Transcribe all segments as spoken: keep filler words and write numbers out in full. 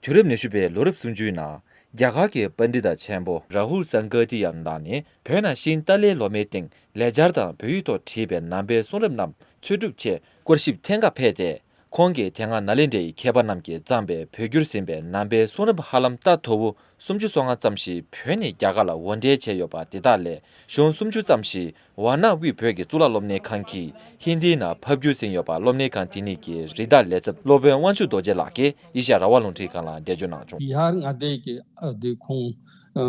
དུས་རབས་ཉི་ཤུ་པའི་ལོ་རབས་སུམ་ཅུའི་ནང་། རྒྱ་གར་གྱི་པཎྜི་ཏ་ཆེན་པོ་རཱ་ཧུལ་སངྒ་ཏི་ཡན་ལགས་ནས་བོད་ནང་ཤིང་ཏཱ་ལའི་ལོ་མའི་སྟེང་ལེགས་སྦྱར་དང་བོད་ཡིག་ཐོག་བྲིས་པའི་ནང་པའི་གསུང་རབ་རྣམས་འཚོལ་སྒྲུབ་ཆེད་སྐོར་ཞིབ་ཐེངས་འགའ་ཕེབས་ཏེ། ཁོང་གིས་དེ་སྔ་ནཱ་ལེནྡྲའི་མཁས་པ་རྣམས་ཀྱིས་བརྩམས་པའི་བོད་བསྒྱུར་ཟིན་པའི་ནང་པའི་གསུང་རབ་ཧ་ལམ་ད་མཐོ་བོ་སུམ་ཅུ་སོ་ལྔ་ཙམ་ཞིག་བོད་ནས་རྒྱ་གར་ལ་འོར་འདྲེན་བྱས་ཡོད་པ་དེ་དག་ལས་གཞུང་སུམ་ཅུ་ཙམ་ཞིག་ཝཱ་ཎ་དབུས་བོད་ཀྱི་གཙུག་ལག་སློབ་གཉེར་ཁང་གིས་ཧིན་དིའི་ནང་ཕབ་བསྒྱུར་ཟིན་ཡོད་པ་སློབ་གཉེར་ཁང་དེ་ཉིད་ཀྱི་རི་དྭགས་ལས་ཚབ་སློབ་དཔོན་དབང་ཕྱུག་རྡོ་རྗེ་ལགས་ཀྱིས་ཨེ་ཤ་ཡ་རང་དབང་རླུང་འཕྲིན་ཁང་ལ་འགྲེལ་བརྗོད་གནང་བྱུང་། བི་ཧར་མངའ་སྡེ་གི་ཨ་དེ་ཁོང་ཨ་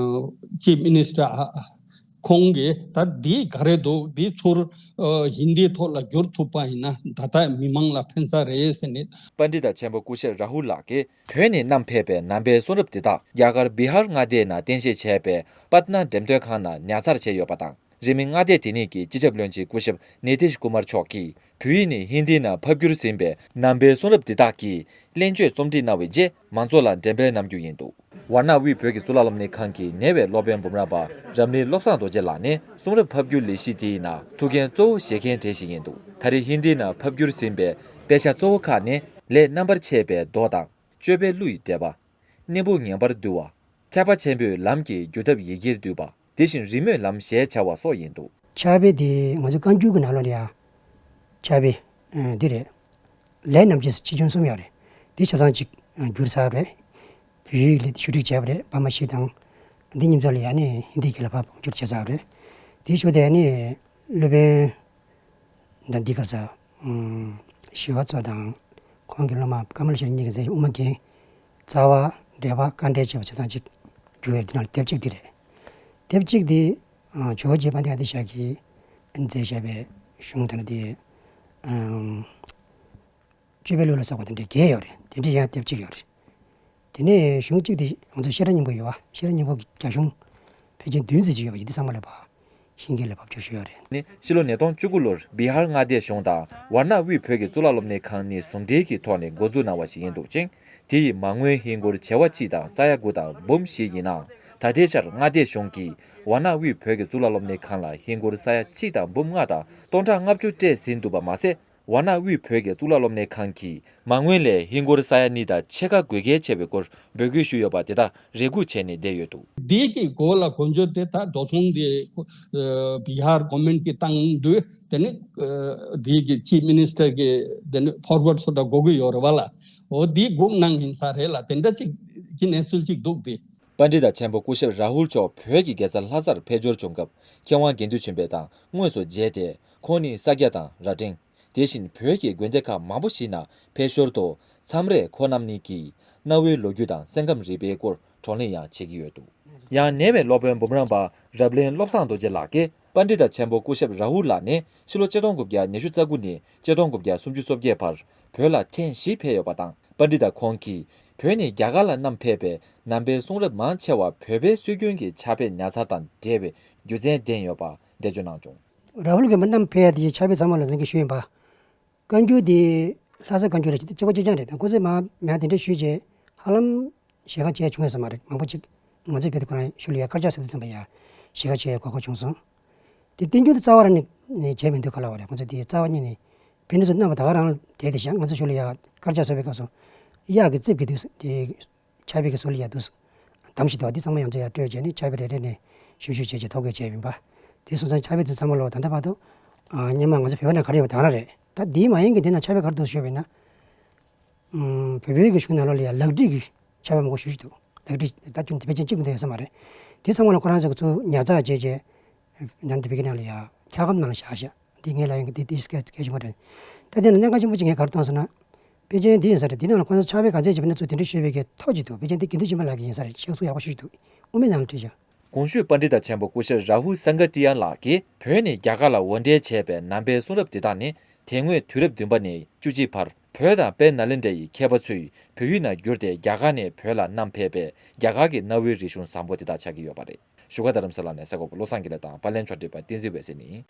ཅིབ་མི་ནི་སི་ཊར་ཨ་ཁོང་གིས་ད་འདི་ག་རེ་འདུག་འདི་ཚུར་ཨ་ཧིན་དིའི་ཐོག་ལ་བསྒྱུར་ཐུབ་པ་ཡིན་ན་ད་ལྟ་མི་མང་ལ་ཕན་ས་རེད་ཟེར་ནས། པཎྜི་ཏ་ཆེན་པོ་སྐུ་ཞབས་རཱ་ཧུལ་ལགས་ཀྱིས་བོད་ནས་བསྣམས་ཕེབས་པའི་ནང་པའི་གསུང་རབ་དེ་དག་རྒྱ་གར་བི་ཧར་མངའ་སྡེའི་ནང་རྟེན་གཞི་བྱས་པའི་པཏྣ་འགྲེམས་སྟོན་ཁང་ནང་ཉར་ཚགས་བྱས་ཡོད་པ་དང་། རིང་མིན་མངའ་སྡེ་དེ་ཉིད་ཀྱི་སྤྱི་ཁྱབ་བློན་ཆེན་སྐུ་ཞབས་ནི་ཏིཤ་ཀུ་མར་མཆོག་གིས་བོད་ཡིག་ནས་ཧིན་དིའི་ནང་ཕབ་བསྒྱུར་ཟིན་པའི་ནང་པའི་གསུང་རབ་འདི་དག་གི་གླེང་བརྗོད་རྩོམ་སྒྲིག་གནང་བའི་རྗེས་མང་ཚོགས་ལ་འགྲེམས་སྤེལ་གནང་རྒྱུ་ཡིན་འདུག་ཝཱ་ཎ་དབུས་བོད་ཀྱི་གཙུག་ལག་སློབ་གཉེར་ཁང་གི་ཉེ་བའི་སློབ་དཔོན་འབུམ་རམས་པ་རབ་གནས་བློ་བཟང་རྡོ་རྗེ་ལགས་ནི་གསུང་རབ་ཕབ་བསྒྱུར་ལས་གཞི་དེའི་ནང་ཐུགས་འགན་གཙོ་བོ་བཞེས་མཁན་གྲས་ཤིག་ཡིན་འདུག་ད་རེས་ཧིན་དིའི་ནང་ཕབ་བསྒྱུར་ཟིན་པའི་དཔེ་ཆ་གཙོ་བོ་ཁག་ནི་ལས་རྣམ་པར་ཕྱེ་བའི་མདོ་དང་། སྤྱོད་པའི་གླུ་ཡི་འགྲེལ་པ། གཉེན་པོ་ངེས་པར་འདུལ་བ། ཐེག་པ་ཆེན་པོའི་ལམ་གྱི་སྒྱུར་ཐབས་ཡི་གེར་བསྡུས་པ། དེ་བཞིན་རིས་མོས་ལམ་ཞེས་བྱ་བ་སོགས་ཡིན་འདུག་ཕྱག་དཔེ་དེ་ང་ཚོ་བཀའ་འགྱུར་གྱི་ནང་ལོགས་ལ་ཡ། ཕྱག་དཔེ། ཨ། འདི་རེད། ལས་རྣམ་འབྱེད་ཆེ་ཆུང་གསུམ་ཡོད་རེད། དེ་ཆ་ཚང་གཅིག་ཨ། བསྒྱུར་ཚར་བ་རེད། བོད་ཡིག་ལ་ཞུ་སྒྲིག་བྱས་པ་རེད། པར་མ་བཞི་དང་། འདི་མཉམ་དུ་ལ་ཡ་ནི་ཧིན་དི་སྐད་ལ་ཕབ་བསྒྱུར་བྱས་ཚར་བ་རེད། དེའི་ཤུལ་དེ་ནི་སློབ་དཔོན། ད་འདི་ག་རེ་ཟེར། ཨམ། ཞི་བ་འཚོ་དང་། ཁོང་གི་སློབ་མ་ཀ་མ་ལ་ཤཱི་ལ་གཉིས་ཀྱིས་མཛད་པའི་དབུ་མ་རྒྱན། རྩ་བ། འགྲེལ་པ། དཀའ་འགྲེལ་བཅས་པ་ཆ་ཚང་གཅིག་བསྒྱུར་ཡོད། འདི་ནང་ལ་དེབ་གཅིག་འདི་རེད། དེབ་གཅིག་འདི། ཨ། ཇོ་བོ་རྗེ་དཔལ་ལྡན་ཨ་ཏི་ཤ་གིས་མཛད་བཞག་པའི་གཞུང་དེ་ནི་འདི། ཨམ། སྤྱོད་པའི་གླུ་ལ་སོགས་པ་དེ་འདྲའི་བརྒྱད་ཡོད་རེད། དེ་འདྲའི་ཡང་དེབ་གཅིག་ཡོད་རེད། དེ་ནས་གཞུང་གཅིག་དེ་ང་ཚོ་བཤད་སྒྲ་སྙིང་པོ་ཡོད་པ། བཤད་སྒྲ་སྙིང་པོ་གི་རྒྱ་གཞུང་ཕལ་ཆེར་བདུན་ཙམ་ཅིག་ཡོད་པ་ཡིན། དེ་ཚང་མ་ལ་ཕར་ཧིན་སྐད་ལ་ཕབ་བསྒྱུར་ཞུས་ཡོད་རེད། ནི་ཕྱི་ལོ་ཉིས་སྟོང་བཅུ་དགུ་ལོར་བི་ཧར་མངའ་སྡེའི་གཞུང་དང་ཝཱ་ཎ་དབུས་བོད་ཀྱི་གཙུག་ལག་སློབ་གཉེར་ཁང་གཉིས་ཟུང་འབྲེལ་གྱི་ཐོག་ནས་འགོ་འཛུགས་གནང་བ་ཞིག་ཡིན་འདུག་ཅིང་། དེ་ཡི་མ་དངུལ་ཧིན་སྒོར་བྱེ་བ་གཅིག་དང་ས་ཡ་དགུ་དང་འབུམ་བཞི་ཡིན་ནའང་། ད་ལྟའི་ཆར་མངའ་སྡེའི་གཞུང་གིས་ཝཱ་ཎ་དབུས་བོད་ཀྱི་གཙུག་ལག་སློབ་གཉེར་ཁང་ལ་ཧིན་སྒོར་ས་ཡ་གཅིག་དང་འབུམ་ལྔ་དང་སྟོང་ཕྲག་ལྔ་བཅུ་སྤྲད་ཟིན་འདུག་པ་མ་ཟད། ཝཱ་ཎ་དབུས་བོད་ཀྱི་གཙུག་ལག་སློབ་གཉེར་ཁང་གིས་མ་དངུལ་ལས་ཧིན་སྒོར་ས་ཡ་གཉིས་དང་ཕྱེད་ཀ་དགོས་གལ་ཆེ་བའི་སྐོར་འབོད་སྐུལ་ཞུས་ཡོད་པ་དེ་དག་རེ་སྒུག་བྱས་ནས་བསྡད་ཡོད་འདུག་འདི་གི་འགོ་ལ་འགོ་འཛུགས་དེ་ད་འགྲོ་སོང་དེ་ཨ་བི་ཧར་གོ་མེན་གྱིས་བཏང་དུས་དེ་ནི་ཨ་འདི་གི་ཅིབ་མི་ནི་སི་ཊར་གི་དེ་ནི་ཕོར་ཝར་སོ་འདྲ་དགོས་ཀྱི་ཡོད་རེད་བ་ལ། འོ་འདི་སྒུག་གནང་ཡིན་ས་རེད་ལ། དེ་འདྲ་ཅིག་གི་གནས་ཚུལ་ཅིག་འདུག་སྟེ། པཎྜི་ཏ་ཆེན་པོ་སྐུ་ཞབས་རཱ་ཧུལ་མཆོག་བོད་ཀྱི་རྒྱལ་ས་ལྷ་སར་ཕེབས་འབྱོར་བྱུང་སྐབས་མཁས་དབང་དགེ་འདུན་ཆོས་འཕེལ་དང་དངོས་སུ་མཇལ་ཏེ། ཁོང་ནི་ས་སྐྱ་དང་རྭ་སྒྲེང་། དེ་བཞིན་བོད་ཀྱི་དགོན་སྡེ་ཁག་མང་པོ་ཞིག་ནང་ཕེབས་ཞོར་དུ་མཚམས་རེ་ཁོང་རྣམ་གཉིས་ཀྱིས་གནའ་བོའི་ལོ་རྒྱུས་དང་སེམས་ཁམས་རིག་པའི་སྐོར་བགྲོ་གླེང་ཡང་བྱེད་ཀྱི་ཡོད་འདུག་ཡང་ཉེ་བའི་སློབ་དཔོན་འབུམ་རམས་པ་རབ་གླིང་བློ་བཟང་རྡོ་རྗེ་ལགས་ཀྱིས་པཎྜི་ཏ་ཆེན་པོ་སྐུ་ཞབས་རཱ་ཧུལ་ལགས་ནི་ཕྱི་ལོ་ཆིག་སྟོང་དགུ་བརྒྱ་ཉི་ཤུ་རྩ་དགུ་ནས་ཆིག་སྟོང་དགུ་བརྒྱ་སུམ་ཅུ་སོ་བརྒྱད་བར་བོད་ལ་ཐེངས་བཞི་ཕེབས་ཡོད་པ་དང་། པཎྜི་ཏ་ཁོང་གིས་བོད་ནས་རྒྱ་གར་ལ་བསྣམས་ཕེབས་པའི་ནང་པའི་གསུང་རབ་མང་ཆེ་བ་བོད་པའི་སྲོལ་རྒྱུན་གྱི་ཕྱག་དཔེ་ཉར་ཚགས་དང་འབྲེལ་བའི་རྒྱུ་མཚན་ལྡན་ཡོད་པ་འགྲེལ་བརྗོད་གནང་བྱུང་། རཱ་ཧུལ་གྱིས་མ་བསྣམས་ཕེབས་ཡ་དེ་ཕྱག་དཔེ་ཚང་མ་ལ་དེ་འདྲ་ཞུས་ཡིན་པ། བཀའ་འགྱུར་དེ་ལྷ་ས་བཀའ་འགྱུར་ལ་གཅིག་པ་གཅིག་རྐྱང་རེད། ད་ཁོ་ཚོས་མ་མ་དེ་འདྲ་ཞུས་རྗེས་ཧ་ལམ་ཞལ་ཁ་བཅད་བྱུང་ཡོད་ས་མ་རེད། མང་པོ་ཅིག་ང་ཚོས་བལྟས་དུས་ཁོ་རང་ཤུལ་ལ་ཡ་དཀར་ཆག་ཟེར་དུས་ཙམ་པ་ཡ་ཞལ་ཁ་བཅད་གོ་སྐབས་བྱུང་སོང་། དེ་བསྟན་འགྱུར་དེ་རྩ་བ་རང་ནས་ནས་བྱས་མི་འདུག་ག་ལབ་པ་རེད། ཁོ་ཚོས་དེ་རྩ་བ་ཉིད་ནས་བོད་མི་ཚོ་བསྣམས་པ་ད་ག་རང་དེ་དེ་བཞག་ང་ཚོ་ཤུལ་ལ་ཡ་དཀར་ཆག་བཟོ་བའི་སྐབས་སུ་གཡག་གི་རྩིབས་ཀྱི་དུས་སུ་དེ། ཕྱག་དཔེ་གི་ཟུར་ལ་ཡ་དུས་སུ་འདམ་ཞིག་འདུག་པ། འདི་ཚང་མ་ཡང་ཚོ་ཡར་སྤྲོད་བྱས་ནས་ཕྱག་དཔེ་རེ་རེ་ནས་ཞིབ་ཞིབ་བྱས་བྱས་ཐོ་འགོད་བྱས་ཡིན་པ། དེ་སོང་ཙང་ཕྱག་དཔེ་དེ་ཚང་མ་ལོ་ད་ལྟ་བར་དུ་ཨ་སྔོན་མ་ང་ཚོ་བོད་པ་ནང་ག་རེ་ཡོད་པ་དེ་ག་རང་རེད། ད་དེའི་མ་ཡིན་གྱི་དེ་ན་ཕྱག་དཔེ་ག་རེ་འདུག་ཞུས་པ་ཡིན་ན། ཨམ། བོད་པའི་གི་གཞུང་ནང་ལོགས་ལ་ཡ་ལག་བྲིས་ཀྱི་ཕྱག་དཔེ་མང་པོ་ཞེ་ཅིག་འདུག་ལག་བྲིས་ད་ཁྱོན་དེ་ཕལ་ཆེར་གཅིག་མ་གཏོགས་ཡོད་ས་མ་རེད། དེ་ཚང་མ་ལ་ཁོ་རང་ཚོ་གི་ཚུར་ཉར་ཚགས་བྱས་བྱས། ནང་དེ་བོད་ཀྱི་ནང་ལ་ཡ་འཁྱག་སྒམ་ནང་ལ་བཞག་བཞག་འདི་ངས་ལབ་ཡིན་གྱི་འདི་འདི་སྐད་སྐད་ཆ་མ་དྲན། ད་དེ་ནས་གནད་འགག་ཆེན་པོ་ཅིག་ངས་ག་རེ་མཐོང་སོང་ན། དཔེ་ཅན་འདི་ཡིན་ས་རེད། འདི་ནང་ལ་ཁོང་ཚོ་ཕྱག་དཔེ་ག་ཚད་བྱས་པ་ན་ཚུར་དེ་འདྲ་ཞུས་པའི་གི་ཐོ་ཅིག་འདུག་དཔེ་ཅན་འདི་དགེ་འདུན་ཆོས་འཕེལ་ལགས་ཀྱིས་ཡིན་ས་རེད། ཕྱག་ཚུར་ཡག་པོ་ཞུས་འདུག་དབུ་མའི་ནང་ལ་བྲིས་བཞག་གོང་ཞུས་པཎྜི་ཏ་ཆེན་པོ་སྐུ་ཞབས་རཱ་ཧུ་སངྒ་ཏི་ཡན་ལགས་ཀྱིས་བོད་ནས་རྒྱ་གར་ལ་འོར་འདྲེན་བྱས་པའི་ནང་པའི་གསུང་རབ་འདི་དག་ནི་དེ་སྔོན་དུས་རབས་བདུན་པ་ནས་བཅུ་གཅིག་བར་བོད་དང་དཔལ་ནཱ་ལེནྡྲ་ཡི་མཁས་པ་ཚོས་བོད་ཡིག་ནང་བསྒྱུར་ཏེ་རྒྱ་གར་ནས་བོད་ལ་བསྣམས་ཕེབས་པའི་རྒྱ་གར་གྱི་གནའ་བོའི་རིག་གཞུང་བཟང་པོ་དེ་དག་ཆགས་ཀྱི་ཡོད་པ་རེད། བཞུགས་སྒར་རྡ་རམ་ས་ལ་ནས་གསར་འགོད་པ་བློ་བཟང་དགེ་ལེགས་དང་པར་ལེན་ཕྱོགས་སྒྲིག་པ་བསྟན་འཛིན་འོད་ཟེར་ནས།